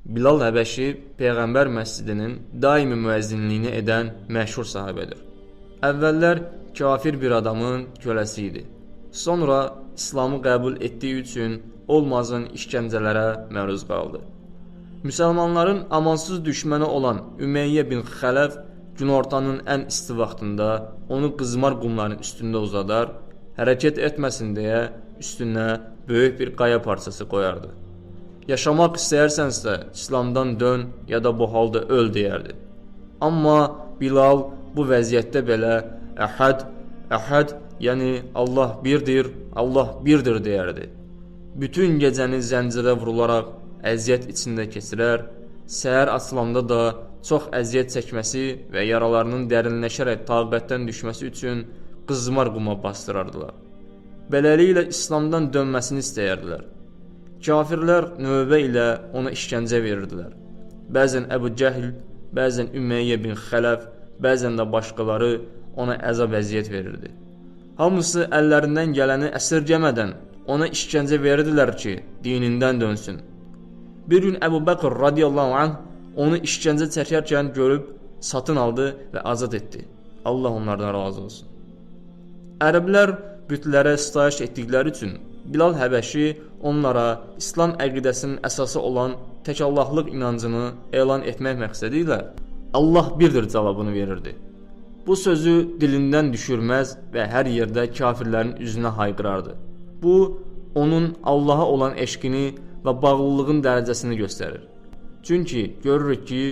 Bilal Həbəşi Peyğəmbər məscidinin daimi müəzzinliyini edən məşhur sahabədir. Əvvəllər kafir bir adamın köləsi idi. Sonra İslamı qəbul etdiyi üçün olmazın işgəncələrə məruz qaldı. Müsəlmanların amansız düşməni olan Ümeyyə bin Xələf günortanın ən isti vaxtında onu qızmar qumların üstündə uzadar, hərəkət etməsin deyə üstünə böyük bir qaya parçası qoyardı. Yaşamaq istəyirsənsə İslamdan dön ya da bu halda öl deyərdi. Amma Bilal bu vəziyyətdə belə Əhəd, Əhəd, yəni Allah birdir, Allah birdir deyərdi. Bütün gecəni zəncirə vurularaq əziyyət içində keçirər, səhər açılanda da çox əziyyət çəkməsi və yaralarının dərinləşərək taqətdən düşməsi üçün qızmar quma bastırardılar. Beləliklə İslamdan dönməsini istəyərdilər. Kafirlər növbə ilə ona işgəncə verirdilər. Bəzən Əbu Cəhl, bəzən Ümeyyə bin Xələf, bəzən də başqaları ona əzab əziyyət verirdi. Hamısı əllərindən gələni əsirgəmədən ona işgəncə verirdilər ki, dinindən dönsün. Bir gün Əbu Bəkr radiyallahu anh onu işgəncə çəkərkən görüb satın aldı və azad etdi. Allah onlardan razı olsun. Ərəblər bütlərə sitayiş etdikləri üçün Bilal Həbəşi onlara İslam əqidəsinin əsası olan tək Allahlıq inancını elan etmək məqsədi ilə Allah birdir cavabını verirdi. Bu sözü dilindən düşürməz və hər yerdə kafirlərin üzünə hayqırardı. Bu, onun Allaha olan eşqini və bağlılığın dərəcəsini göstərir. Çünki görürük ki,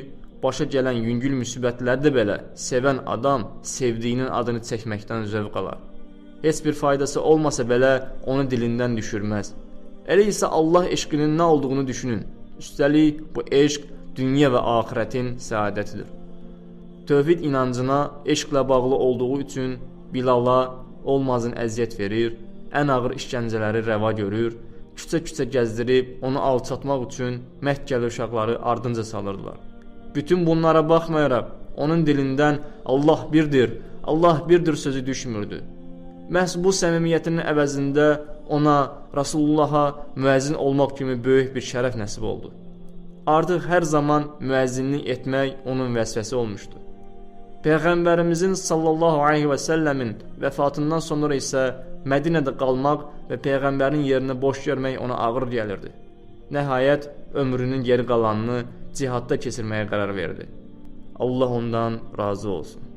başa gələn yüngül müsibətlərdə belə sevən adam sevdiyinin adını çəkməkdən zövq alar. Heç bir faydası olmasa belə onu dilindən düşürməz. Elə isə Allah eşqinin nə olduğunu düşünün. Üstəlik, bu eşq dünya və axirətin səadətidir. Tövhid inancına eşqlə bağlı olduğu üçün Bilala olmazın əziyyət verir, ən ağır işgəncələri rəva görür, küçə-küçə gəzdirib onu alçatmaq üçün Məkkəli uşaqları ardınca salırdılar. Bütün bunlara baxmayaraq onun dilindən Allah birdir, Allah birdir sözü düşmürdü. Məhz bu səmimiyyətinin əvəzində ona, Rasulullaha müəzzin olmaq kimi böyük bir şərəf nəsib oldu. Artıq hər zaman müəzzinlik etmək onun vəzifəsi olmuşdu. Peyğəmbərimizin sallallahu aleyhi və səlləmin vəfatından sonra isə Mədinədə qalmaq və Peyğəmbərin yerini boş görmək ona ağır gəlirdi. Nəhayət, ömrünün geri qalanını cihadda keçirməyə qərar verdi. Allah ondan razı olsun.